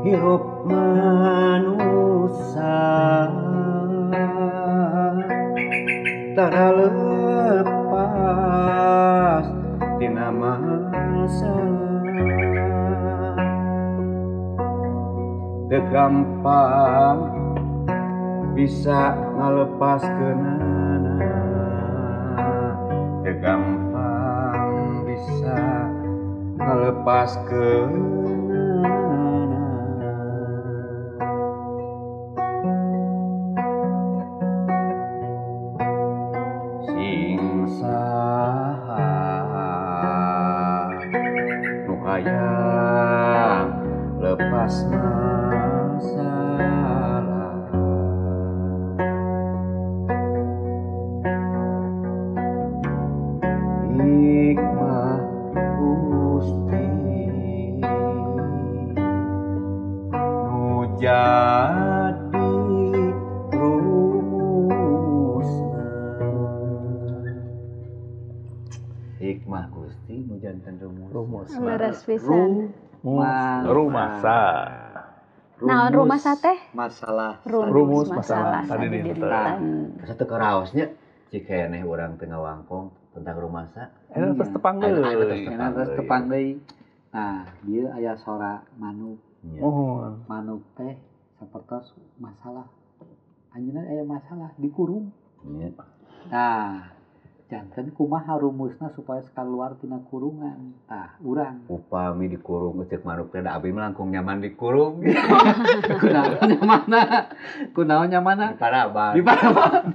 Hirup manusia tara lepas tina masalah. Teu gampang bisa ngalepaskeunana, teu gampang bisa ngalepaskeunana. Sing saha nu hayang lepas masalah. Hikmah Gusti nu jadi rumusna. Hikmah Gusti nu janten rumus. Leres pisan. Rumasa. Naon rumasa teh? Masalah. Rumus masalah sadidinten. Asa teu karaosnya cik keneh urang teu ngawangkong tentang rumasa. Eta terus tepang deui. Eta terus tepang deui. Nah, dieu aya sora manuk. Mohon. Manuk teh sapertos masalah. Anjeunna aya masalah dikurung. Nah, janten kumaha rumusna supaya keluar tina kurungan. Tah, urang upami dikurung ceuk manuk teh da abi mah langkung nyaman dikurung. Kunaon nyamana? Kunaon nyamana? Di paraban. Di paraban.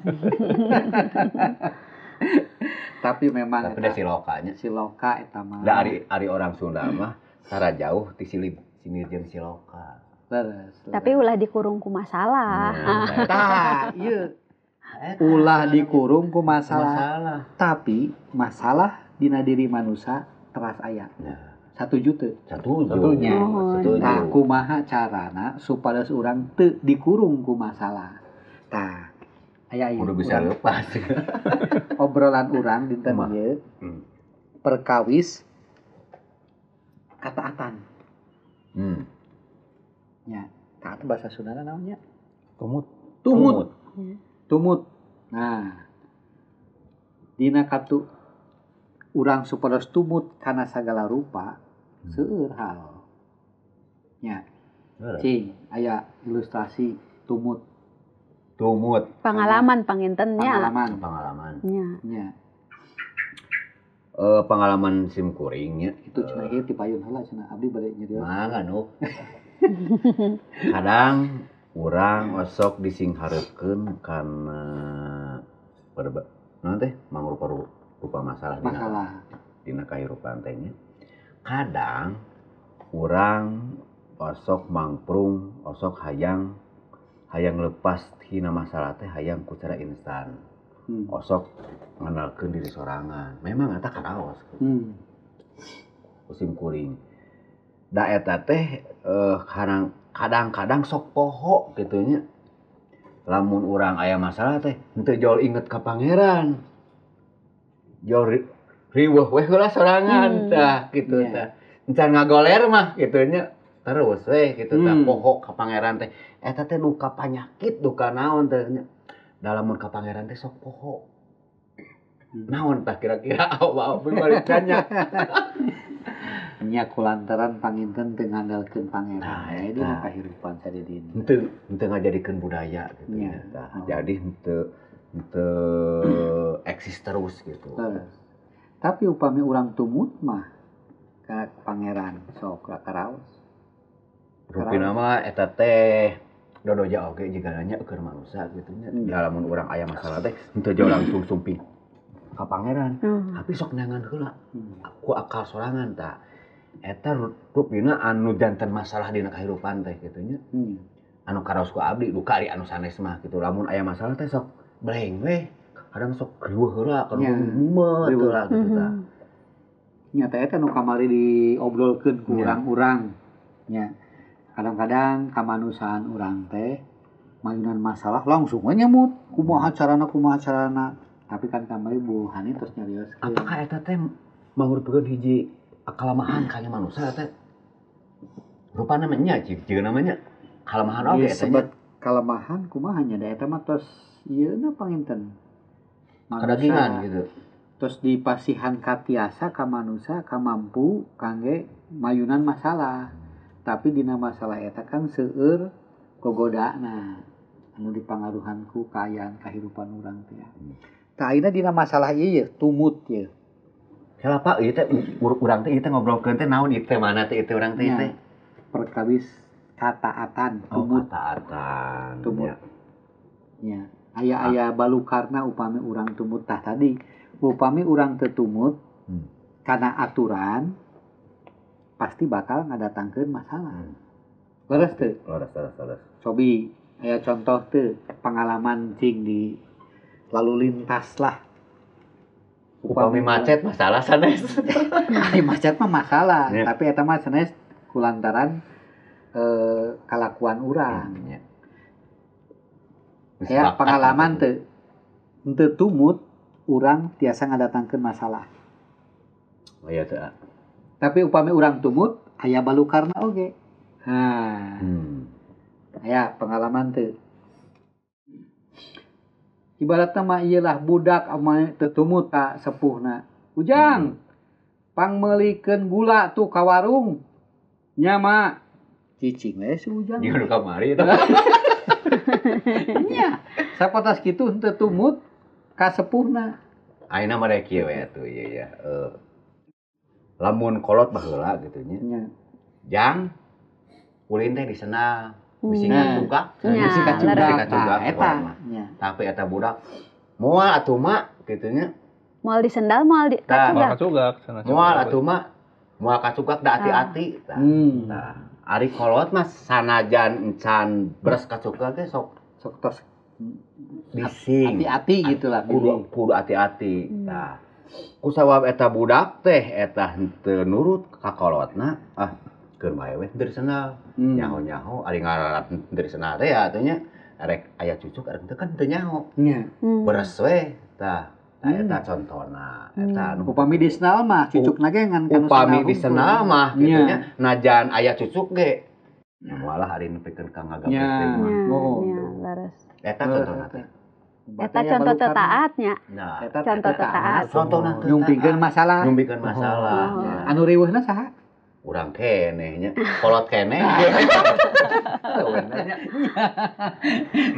Tapi memang tapi da silokanya. Siloka eta mah. Da ari orang Sunda mah tara jauh ti sinir jeung siloka. Leres. Tapi ulah dikurung ku masalah. Tah, ieu. Ulah dikurung ku masalah. Tapi masalah dina diri manusia teras aya. Nah. Satuju teu? Satuju. Tah kumaha carana supaya urang teu dikurung ku masalah. Tah, aya ieu. Kudu bisa lepas. Obrolan urang dinten ieu perkawis kataatan. Nya, taat bahasa Sundana naon nya? Tumut. Tumut. Tumut. Nah, dina katu urang supados tumut kana sagala rupa seueur hal. Nya. Cing, aya ilustrasi tumut. Tumut. Pengalaman panginten nya. Pengalaman. Nya. Nya. Pengalaman sim kuring nya. Itu cenah ieu ti payun heula cenah abdi bade nyerios. Mangga nuk. Kadang urang osok disinghareukeun kana naon teh mangrupa-rupa masalah dina kahirupan teh nya. Kadang urang osok mangprung, osok hayang lepas tina masalah teh hayang ku cara instan. Osok ngenalkeun diri sorangan. Memang eta karaos. Musim kuring. Da eta teh kadang-kadang sok poho gitu nya. Lamun urang aya masalah teh henteu jol inget ka pangeran. Jol riweuh weh heula sorangan tah kitu tah. Encan ngagoler mah kitu nya. Terus weh kitu tah poho ka pangeran teh. Eta teh duka panyakit, duka naon teh nya. Da lamun ka pangeran teh sok poho. Naon tah kira-kira awak balik tanya. Nya kulantaran panginten teu ngandalkeun pangeran. Nah, dina kahirupan sadidin. Henteu ngajadikeun budaya gitu nya. Tah, jadi henteu eksis terus gitu. Terus. Tapi upami urang tumut mah ka pangeran sok karaos. Rupina mah eta teh dodoja oge jigana nya keur manusia gitu nya. Ya lamun urang aya masalah teh henteu jauh langsung sumping ka pangeran. Tapi sok neangan heula. Ku akal sorangan tah. Eta rupina anu janten masalah dina kahirupan teh kitu nya. Anu karaos ku abdi duka ari anu sanes mah kitu. Lamun aya masalah teh sok bleng weh. Kadang sok riweuh heula, kadang mumet heula kitu tah. Nya teh eta nu kamari diobrolkeun ku urang-urang. Nya. Kadang-kadang kamanusiaan urang teh mayunan masalah langsung we nyemut kumaha carana. Tapi kan kamari Bu Hani terus nyarioskeun. Apakah eta teh mangrupakeun hiji kelemahan kana manusia teh? Rupana mah nya cik namanya kalemahan oge eta nya. Kalemahan kumaha nya da eta mah tos ieuna panginten. Kadagingan gitu. Tos dipasihan katiasa ka manusa kamampu kangge mayunan masalah. Tapi dina masalah eta kan seueur gogodana anu dipangaruhan ku kaayaan kahirupan urang teh. Tah ayeuna dina masalah ieu tumut ieu. Kenapa ieu teh urang teh ieu teh ngobrolkeun teh naon ieu teh mana teh ieu teh urang teh ieu teh? Perkawis kataatan tumut. Oh, kataatan. Tumut. Ya. Aya-aya balukarna upami urang tumut tah tadi. Upami urang teu tumut kana aturan pasti bakal ngadatangkeun masalah. Leres teu? Leres. Cobi aya contoh teu pengalaman cing di lalu lintas lah. Upami macet masalah sanes. Ai macet mah masalah, yeah. Tapi eta mah sanes kulantaran kalakuan urang. Yeah. Ya pengalaman teu henteu tumut urang tiasa ngadatangkeun masalah. Oh iya teu. Tapi upami urang tumut aya balukarna oge. Ha. Aya pengalaman teu. Ibaratna mah ieu lah budak teu tumut ka sepuhna. Ujang, pangmeulikeun gula tuh ka warung. Nya mah cicing we si Ujang. Di kamari eta. Nya, sapotos kitu henteu tumut ka sepuhna. Ayeuna mah rek kieu we atuh ieu ya. Lamun kolot baheula kitu nya. Nya. Jang ulin teh disenal. Bisi kacugak, bisi kacugak eta. Tapi eta budak moal atuh mak kitu nya. Moal disendal moal di kacugak. Moal atuh mak, moal kacugak da ati-ati. Tah. Ari kolot mah sanajan encan beres kacugak ge sok sok tos bising. Ati-ati gitulah. Kudu ati-ati. Tah. Kusabab eta budak teh eta henteu nurut ka kolotna, ah keur bae we teu disenal. Nyaho-nyaho ari ngaran teu disenal teh ya atuh nya arek aya cucuk arek teu kan teu nyaho. Nya. Beres we tah. Tah eta contona. Eta anu upami disenal mah cucukna ge ngan kana upami disenal mah kitu nya najan aya cucuk ge. Nya moal ari nepikeun ka ngagabes teh mah. Oh, leres. Eta contona teh. Eta contoh teu taatnya. Nah, contoh teu taat. Contona teu nyumpikeun masalah. Nyumpikeun masalah. Anu riweuhna saha? Urang keneh nya, kolot keneh.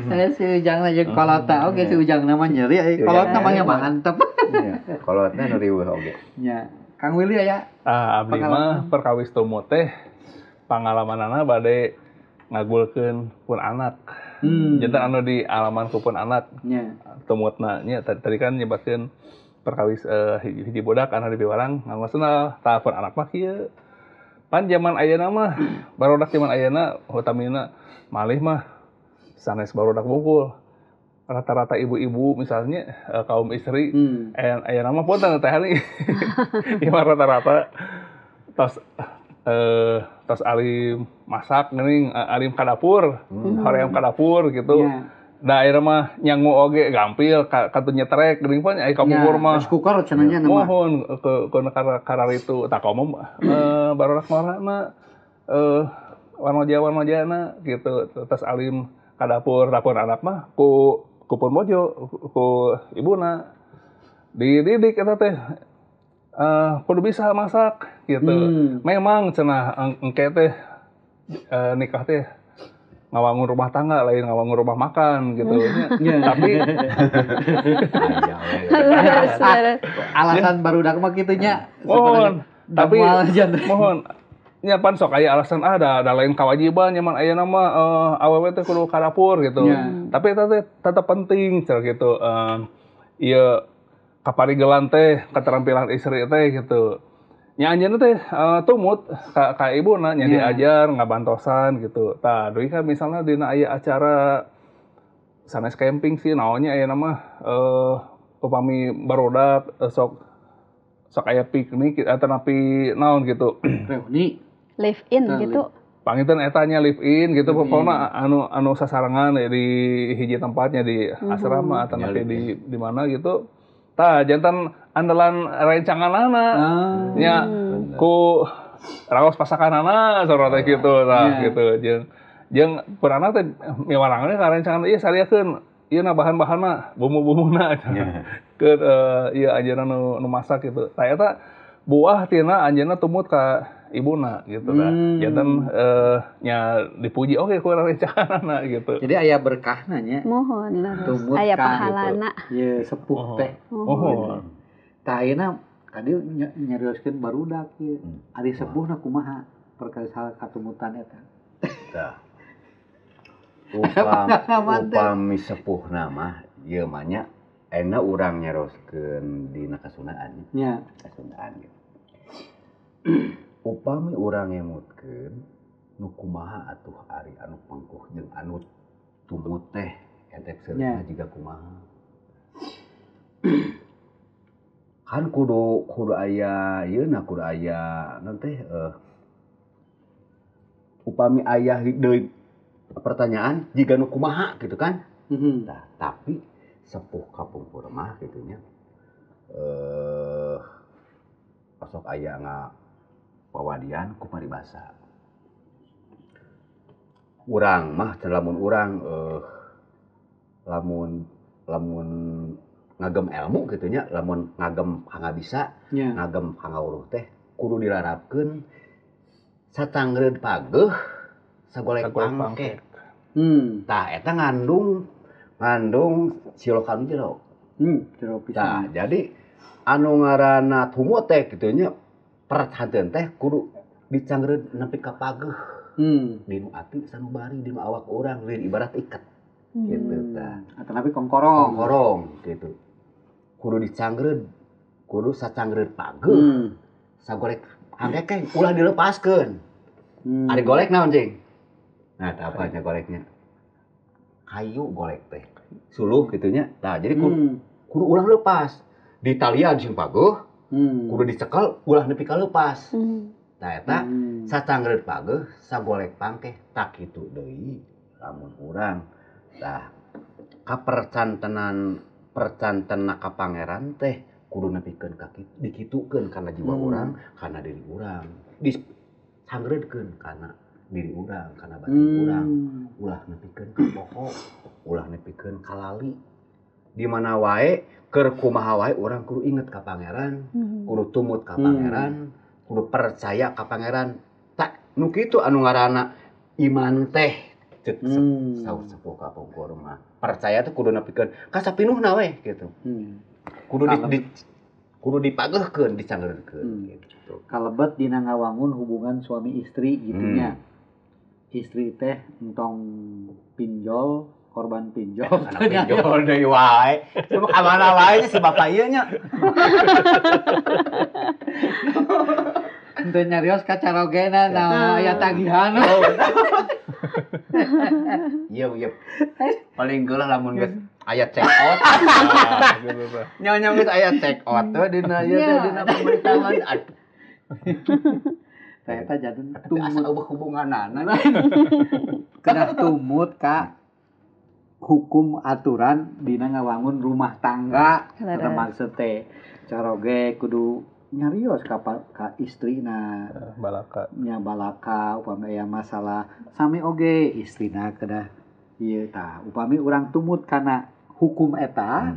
Saya si Ujang aja kolotna oge si Ujang nama nyeri, kolotna mah nya mantep. Kolotna nu riweuh oge. Nya, Kang Willy aya. Ah, abdi mah perkawis tumut teh pangalamanana bade ngagulkeun pun anak. Janten anu di alaman ku pun anak. Nya. Tumutna nya tadi kan nyebatkeun perkawis hiji budak anu di piwarang nganggo sendal, tah pun anak mah kieu. Pan zaman ayeuna mah barodak zaman ayeuna utamina malih mah sanes barodak bungkul. Rata-rata ibu-ibu misalnya kaum istri ayeuna mah punten teh hani. Ieu mah rata-rata tos tos alim masak geuning alim ka dapur, hoream ka dapur gitu. Yeah. Da ayeuna mah nyangu oge gampil katuh nyetrek geuning pan aya kapungkur mah. Rice cooker cenah nya nama. Mohon ke kararitu tah komo barodak marana warna-warna gitu tos alim ka dapur, dapur anak mah ku pun bojo ku ibuna dididik eta teh kudu bisa masak gitu. Memang cenah engke teh nikah teh ngawangun rumah tangga lain ngawangun rumah makan gitu. Tapi alasan barudak mah kitu nya. Mohon, tapi mohon nya pan sok aya alasan ada lain kewajiban nyaman ayeuna mah awewe teh kudu ka dapur gitu. Tapi eta teh tetep penting cenah gitu. Ieu kaparigelan teh keterampilan istri teh gitu. Nya anjeunna teh tumut ka ibuna nya diajar ngabantosan gitu. Tah deui kan misalnya dina aya acara sanes camping sih naonnya ayeuna mah upami barudak sok aya piknik atau napi naon gitu. Reuni live in gitu. Panginten eta nya live in gitu pokona anu sasarengan di hiji tempatnya di asrama atau napi di mana gitu. Tah jantan andalan rencanganana nya ku Raos pasakanana saur teh kitu tah gitu jeung jeung purana teh miwarangna ka rencangan ieu sariakeun ieu na bahan-bahanna bumbu-bumbuna keur ieu anjeunna nu masak gitu. Tah eta buah tina anjeunna tumut ka ibuna gitu tah. Janten nya dipuji oge ku rencanganna gitu. Jadi aya berkahna nya. Mohon leres. Aya pahalana. Ieu sepuh teh. Mohon. Tah ayeuna tadi nyarioskeun barudak ieu. Ari sepuhna kumaha perkara hal katumutan eta. Tah. Upami sepuhna mah ieu mah nya ayeuna urang nyarioskeun dina kasundaan nya. Kasundaan gitu. Upami urang ngemutkeun nu kumaha atuh ari anu pangkuh jeung anu tumut teh eta seurna jiga kumaha. Kan kudu aya ieu na kudu aya naon teh upami aya deui pertanyaan jiga nu kumaha gitu kan. Nah, tapi sepuh kapungkur mah kitu nya osok aya ngawawadian ku paribasa. Urang mah lamun urang lamun ngagem ilmu kitu nya, lamun ngagem pangabisa, ngagem pangawuruh teh kudu dilarapkeun satangreud pageuh sagolek pangke. Tah eta ngandung silokan jero. Jero pisan. Tah jadi anu ngaranna tumut teh kitu nya perhanteun teh kudu dicangreud nepi ka pageuh. Dinu ati sanubari dinu awak urang lain ibarat iket. Gitu tah. Atanapi kongkorong. Kongkorong gitu. Kudu dicangreud, kudu sacangreud pageuh. Sagolek pangke ulah dilepaskeun. Ari golek naon cing? Nah, tah apa nya goleknya? Kayu golek teh. Suluh kitu nya. Tah, jadi kudu ulah lepas. Di talian sing pageuh, kudu dicekel ulah nepi ka lepas. Tah eta sacangreud pageuh, sagolek pangkeh tak kitu deui lamun urang. Tah, kapercantenan percantena ka pangeran teh kudu nepikeun ka dikitukeun kana jiwa urang, kana diri urang. Disangreudkeun kana diri urang, kana batin urang. Ulah nepikeun ka poho, ulah nepikeun ka lali. Di mana wae keur kumaha wae urang kudu inget ka pangeran, kudu tumut ka pangeran, kudu percaya ka pangeran. Tak nu kitu anu ngaranna iman teh cek saur sepuh kapungkur mah. Percaya teh kudu nepikeun ka sapinuhna we gitu. Kudu kudu dipageuhkeun, dicangreudkeun gitu. Kalebet dina ngawangun hubungan suami istri gitu nya. Istri teh entong pinjol, korban pinjol. Pinjol deui wae. Cuma ka mana wae si bapak ieu nya. Henteu nyarios ka carogena nah aya tagihan. Iya iya. Paling geulah lamun geus aya check out. Nyonya geus aya check out teh dina ieu teh dina pemerintahan. Aduh. Tah eta jadun tumut eueuh hubunganana. Kedah tumut ka hukum aturan dina ngawangun rumah tangga eta maksud teh caroge kudu nyarios ka istrina balaka nya balaka upami aya masalah sami oge istrina kedah ieu tah upami urang tumut kana hukum eta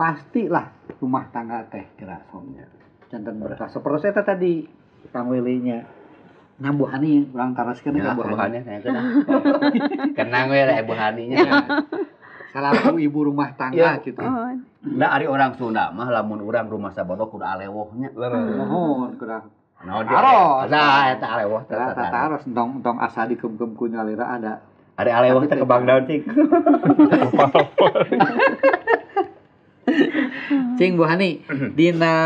pastilah rumah tangga teh geura somnya janten berkah sapertos eta tadi Kang Willy nya nah Bu Hani urang taroskeun ka Bu Hani kenang we lah Bu Hani nya salaku ibu rumah tangga gitu. Nah ari orang Sunda mah lamun urang rumah sabodo kudu alewohnya. Nuhun kudu. Aros. Nah eta alewoh teh. Taros entong entong asa dikeum-keum ku nyalira ada. Ari alewoh teh kebang daun cing. Cing Bu Hani dina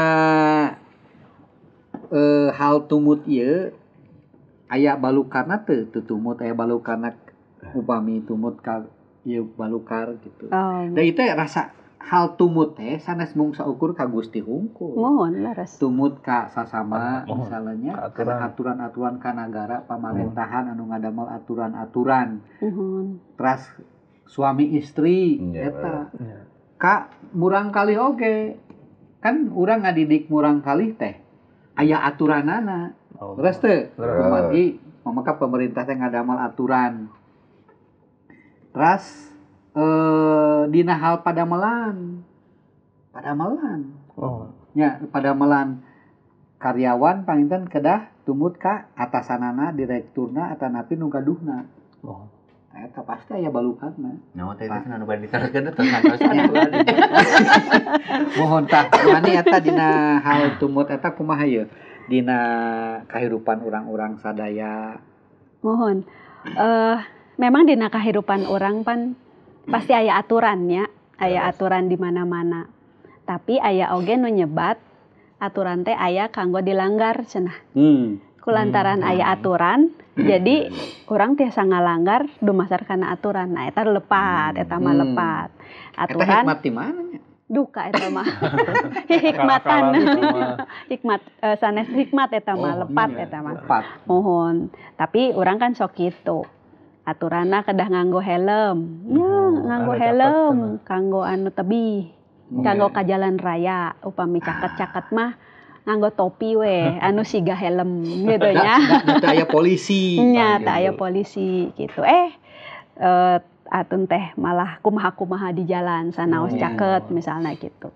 hal tumut ieu aya balukarna teu tumut aya balukarna upami tumut ka ieu balukar gitu. Da ieu teh rasa hal tumut teh sanes mung saukur ka Gusti hungkul. Mohon leres. Tumut ka sasama misalnya aturan-aturan ka nagara pamarentahan anu ngadamel aturan-aturan. Mohon. Teras suami istri eta. Ka murang kalih oge. Kan urang ngadidik murang kalih teh aya aturanana. Terus teu kumargi maka pemerintah teh ngadamal aturan. Terus dina hal padamelan. Padamelan. Oh. Nya padamelan karyawan panginten kedah tumut ka atasanana, direkturna atanapi nu gaduhna. Oh. Eta pasti aya balukanna. Nyawa teh teh anu bade diteruskeun teh santosan. Mohon tah mani eta dina hal tumut eta kumaha ieu? Dina kahirupan urang-urang sadaya. Mohon. Memang dina kahirupan urang pan pasti aya aturannya, aya aturan di mana-mana. Tapi aya oge nu nyebat aturan teh aya kanggo dilanggar cenah. Kulantaran aya aturan, jadi urang tiasa ngalanggar dumasar kana aturan. Nah, eta lepat, eta mah lepat. Aturan eta hikmat di mana nya? Duka eta mah. Hikmatan. Hikmat sanes hikmat eta mah, lepat eta mah. Lepat. Mohon. Tapi urang kan sok kitu. Aturanna kedah nganggo helm. Nya, nganggo helm kanggo anu tebih. Kanggo ka jalan raya, upami caket-caket mah nganggo topi we, anu siga helm gitu nya. Da aya polisi. Nya, teu aya polisi gitu. Atun teh malah kumaha-kumaha di jalan sanaos caket misalnya gitu.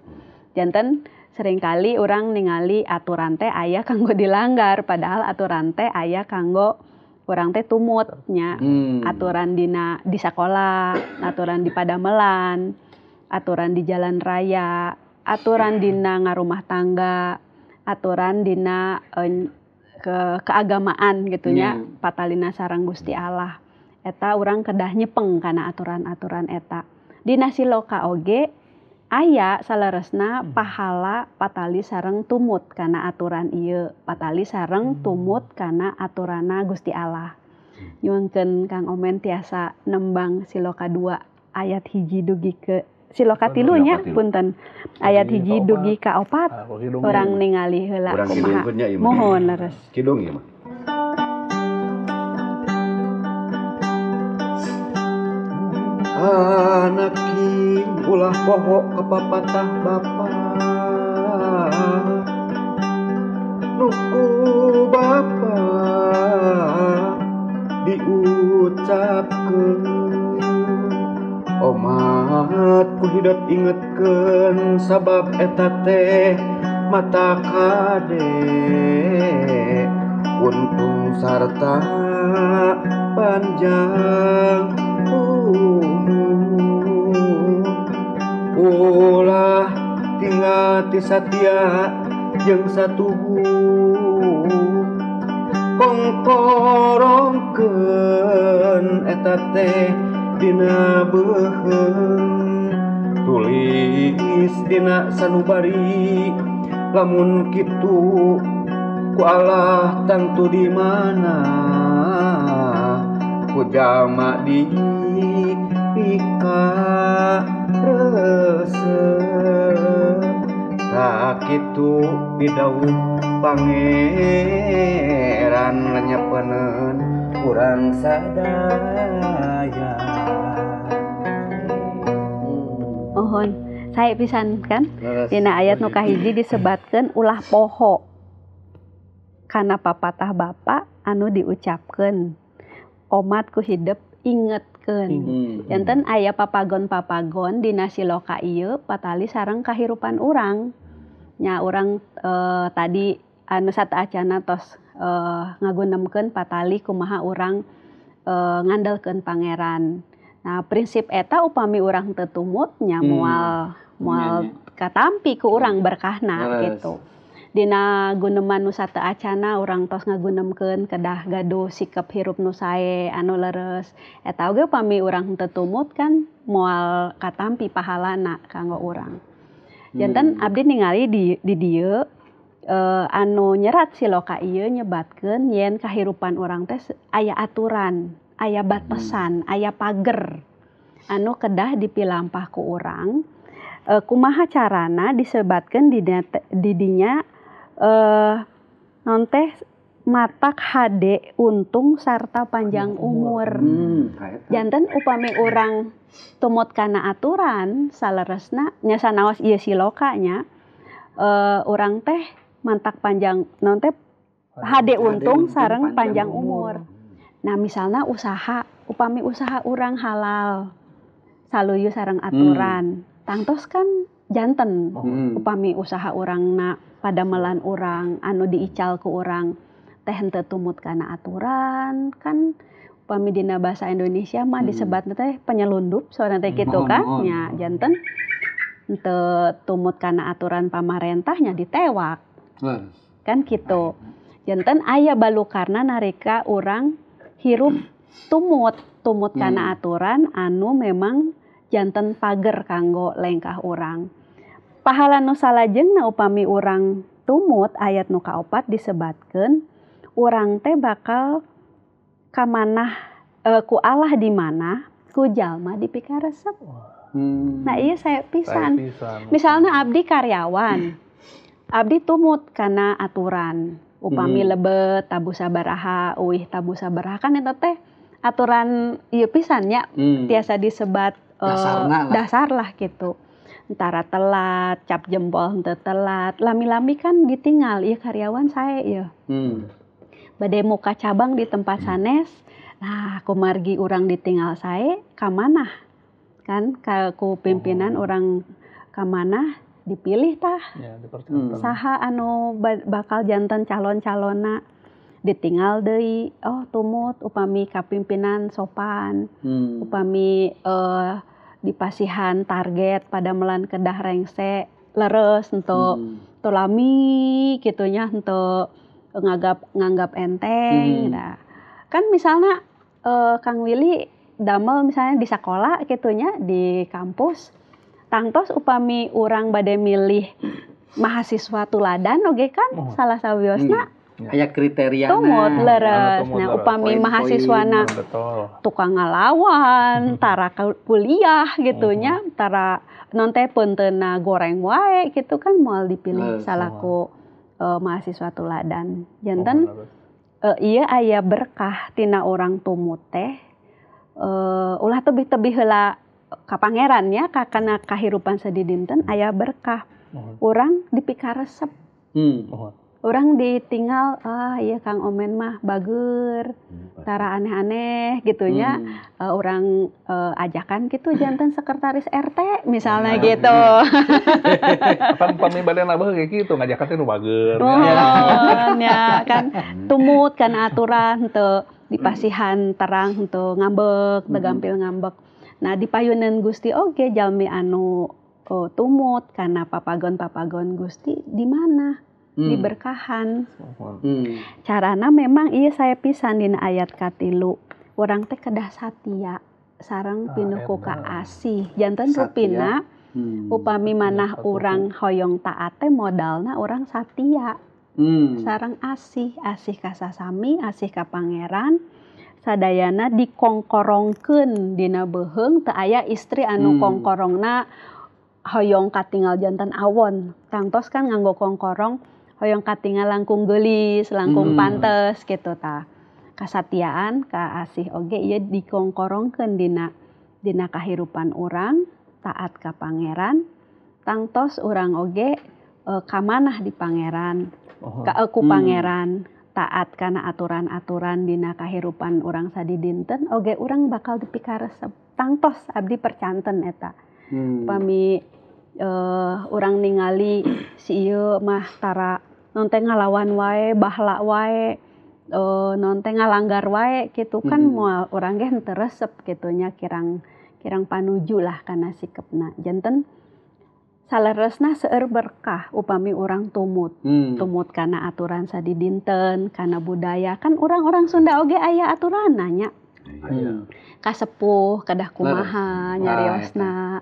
Janten seringkali orang ningali aturan teh aya kanggo dilanggar, padahal aturan teh aya kanggo urang teh tumut nya. Aturan dina di sekolah, aturan di padamelan, aturan di jalan raya, aturan dina ngarumah tangga, aturan dina keagamaan gitu nya, patalina sareng Gusti Allah. Eta urang kedah nyepeng kana aturan-aturan eta. Dina siloka oge aya saleresna pahala patali sareng tumut kana aturan ieu, patali sareng tumut kana aturanna Gusti Allah. Nyuhunkeun Kang Omen tiasa nembang siloka 2 ayat 1 dugi ke siloka 3 nya punten. Ayat 1 dugi ka 4. Urang ningali heula kumaha. Mohon leres. Kidung ieu mah. Anak king ulah poho kepapatah bapa, nuku bapa diucapkeun, omat ku hidup ingetkeun sabab eta teh mata kade untung sarta panjang umur. Ulah tinggal ti satia jeung satuhu, kongkorongkeun eta teh dina beuheung, tulis dina sanubari, lamun kitu ku Allah tangtu di mana, ku jalma di pika resep, sakitu pidawuh pangeran lenyepeneun urang sadaya. Mohon, saya pisan kan dina ayat nu kahiji disebatkeun ulah poho kana papatah bapa anu diucapkeun, omat ku hidep ingetkeun. Janten aya papagon-papagon dina siloka ieu patali sareng kahirupan urang. Nya urang tadi anu sateuacana tos ngagunemkeun patali kumaha urang ngandelkeun pangeran. Nah, prinsip eta upami urang teu tumut nya moal katampi ku urang berkahna gitu. Dina guneman nu sateuacana urang tos ngagunemkeun kedah gaduh sikap hirup nu sae anu leres. Eta oge upami urang teu tumut kan moal katampi pahalana kanggo urang. Janten abdi ningali di dieu anu nyerat siloka ieu nyebatkeun yen kahirupan urang teh aya aturan, aya batesan, aya pager anu kedah dipilampah ku urang. Kumaha carana disebatkeun di dinya non teh matak hade untung sarta panjang umur. Janten upami urang tumut kana aturan saleresna nya sanaos ieu siloka nya, urang teh mantak panjang non teh Hade untung sareng panjang umur. Nah misalnya usaha, upami usaha urang halal saluyu sareng aturan, tangtos kan janten. Upami usaha urangna padamelan urang anu diical ku urang teh henteu tumut kana aturan kan, upami dina bahasa Indonesia mah disebatna teh penyelundup soalna teh kitu kan nya, janten henteu tumut kana aturan pamarentahnya ditewak. Kan kitu. Janten aya balukarna narika urang hirup tumut kana aturan anu memang janten pager kanggo lengkah urang. Pahala nu salajengna upami urang tumut ayat nu kaopat disebatkeun urang teh bakal kamanah ku Allah di mana ku jalma dipikaresep. Nah iya saya pisan. Misalnya abdi karyawan, abdi tumut kana aturan. Upami lebet tabu sabaraha, uih tabu sabaraha kan eta teh aturan ieu pisan nya, tiasa disebat dasar lah gitu. Entara telat, cap jempol henteu telat, lami-lami kan ditinggal ieu karyawan sae ieu. Bade muka cabang di tempat sanes, nah kumargi urang ditinggal sae ka manah? Kan ku pimpinan urang ka manah dipilih tah. Ya, saha anu bakal janten calon-calonna ditinggal deui, oh tumut upami kapimpinan sopan, upami dipasihan target padamelan kedah rengse leres henteu lami kitu nya, henteu nganggap enteng. Nah, kan misalnya Kang Willy damel misalnya di sekolah kitu nya, di kampus, tangtos upami urang bade milih mahasiswa tuladan oge kan salah sawiosna aya kriteriana tumut leres. Nah upami mahasiswana tukang ngalawan, tara kuliah gitu nya, tara non teh peunteuna goreng wae gitu kan moal dipilih salaku mahasiswa tuladan. Janten ieu aya berkah tina urang tumut teh, ulah tebih-tebih heula ka pangeran nya, kana kahirupan sadidinten aya berkah. Urang dipikaresep. Urang ditinggal, ah iya Kang Omen mah bager, tara aneh-aneh gitunya. Urang ajakan gitu janten sekretaris RT misalnya gitu. Kan pami bade nabeuh kayak gitu ngajakan teh nu bager. Ya kan tumut kana aturan henteu dipasihan terang henteu ngambek, teu gampil ngambek. Nah di payunan Gusti oge jalmi anu tumut kana papagon-papagon Gusti di mana? Diberkahan. Carana memang iya saya pisan dina ayat katilu. Urang teh kedah satia sareng pinuh ku kaasih. Janten rupina upami manah urang hoyong taat teh modalna urang satia. Sareng asih, asih ka sasami, asih ka pangeran. Sadayana dikongkorongkeun dina beuheung, teu aya istri anu kongkorongna hoyong katingal janten awon. Tangtos kan nganggo kongkorong hoyong katingal langkung geulis, langkung pantes gitu tah. Kasatiaan ka asih oge ieu dikongkorongkeun dina kahirupan urang, taat ka pangeran, tangtos urang oge kamanah di pangeran, ku pangeran. Taat kana aturan-aturan dina kahirupan urang sadidinten oge urang bakal dipikaresep. Tangtos abdi percanten eta. Pami urang ningali si ieu mah tara non teh ngalawan wae, bahla wae, non teh ngalanggar wae kitu kan moal urang ge henteu resep kitu nya, kirang panuju lah kana sikepna. Janten saleresna seueur berkah upami urang tumut. Tumut kana aturan sadidinten, kana budaya. Kan urang-urang Sunda oge aya aturanna nya. Kasepuh kedah kumaha nyariosna,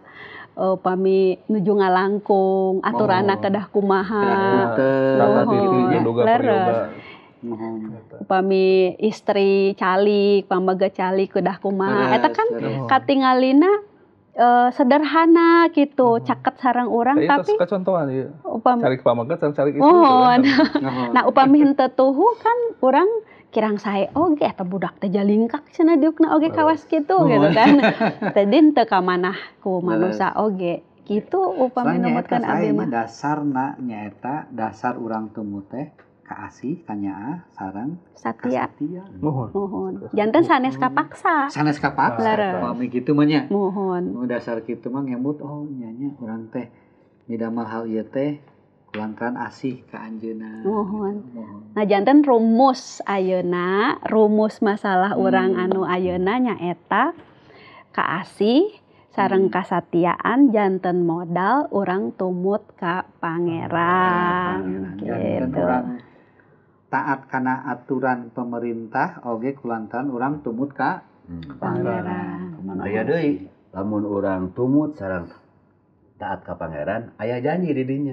upami nuju ngalangkung aturanna kedah kumaha. Leres. Upami istri calik, pamega calik kedah kumaha. Eta kan katingalina sederhana gitu, caket sareng urang tapi kecontohan ieu. Calik pamega sareng calik istri. Nah, upami henteu tuhu kan urang kirang sae oge eta budak teh jalingkak cenah diukna oge kawas kitu gitu kan. Tadi henteu ka manah ku manusa oge. Kitu upami numutkeun abdi mah. Dasarna nyaeta dasar urang tumut teh Kaasih, kanyaah, sareng satia. Kasatia. Muhun. Muhun. Janten sanes kapaksa. Sanes kapaksa. Leres. Pami kitu mah nya. Muhun. Nu dasar kitu mah ngemut oh nya nya urang teh midamel hal ieu teh kulantaran asih ka anjeunna. Muhun. Gitu. Muhun. Nah janten rumus ayeuna, rumus masalah urang anu ayeuna nyaeta kaasih sareng kasatiaan janten modal urang tumut ka pangeran. Janten Gitu. urang taat kana aturan pemerintah oge kulantaran urang tumut ka Pangeran. Aya deui lamun urang tumut sareng taat ka pangeran, aya janji di dinya.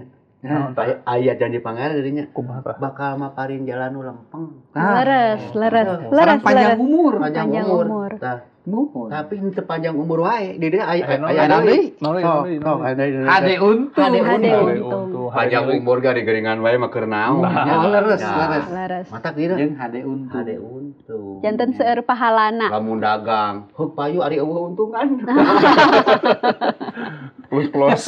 Aya janji pangeran di dinya. Kumaha tah? Bakal maparin jalan nu lempeng. Leres, leres, Sareng leres, panjang leres. umur. Panjang Panjang umur. umur. Tah, Muhun. tapi henteu panjang umur wae. Di dieu aya Aya aya deui. deui. Naon deui? Hade untung. Hade Hade untung. untung. Panjang umur ga digeringan wae mah keur naon. Oh, leres, leres. Leres. Mata kira Jeung hade untung. hade untung. Janten seueur pahalana. Lamun dagang, heuk payu ari eueuh untungan. Plus plus.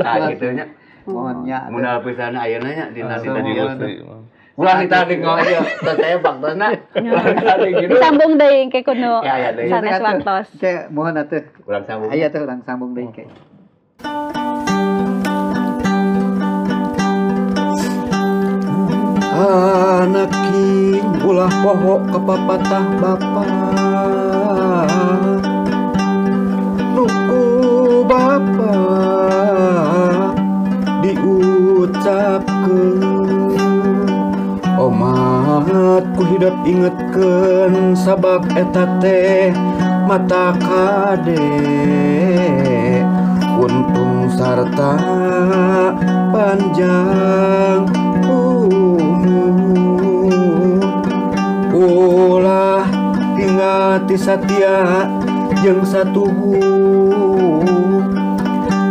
Nah, kitu nya. Mohon nya. Mun pisan ayeuna nya dina dina Muhun. dieu. Ulah ditarik ngomong ieu, teu saya baktosna. Ulah ditarik gitu. Disambung deui ke kuno. Ya, ya, deui. Sanes waktos. Ke mohon atuh. Urang sambung. Aya tuh urang sambung deui ke. Anak king ulah poho ka papatah bapa. Nuku bapa diucapkeun. Omat ku hidup ingetkeun sabab eta teh mata kade untung sarta panjang umur. Ulah tinggal ti satia jeung satuhu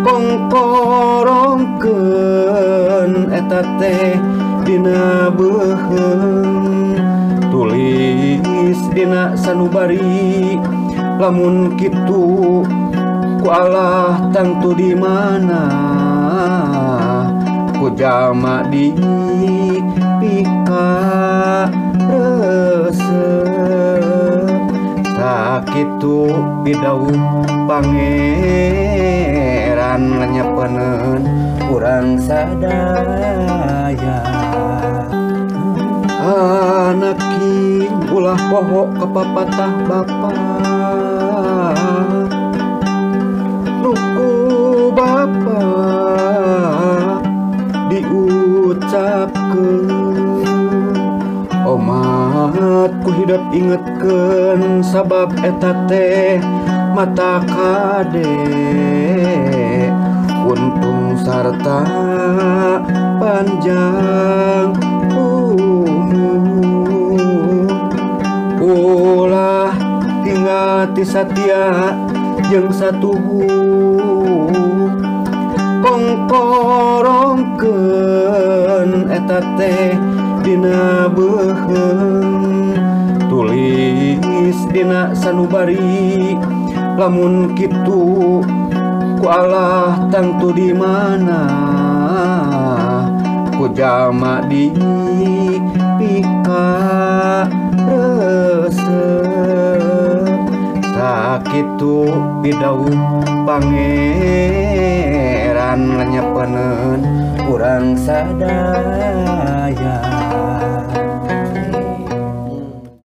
kongkorongkeun eta teh dina beuheung tulis dina sanubari lamun kitu ku Allah tangtu di mana ku jalma di pika resep sakitu pidawuh pangeran lenyepeneun urang sadaya. Anak king ulah poho ka papatah bapa. Nuku bapa diucapkeun. Omat ku hidup ingetkeun sabab eta teh mata kade untung sarta panjang umur. Ulah tinggal ti satia jeung satuhu kongkorongkeun eta teh dina beuheung tulis dina sanubari lamun kitu ku Allah tangtu di mana ku jalma di pika resep sakitu pidawuh pangeran lenyepeneun urang sadaya.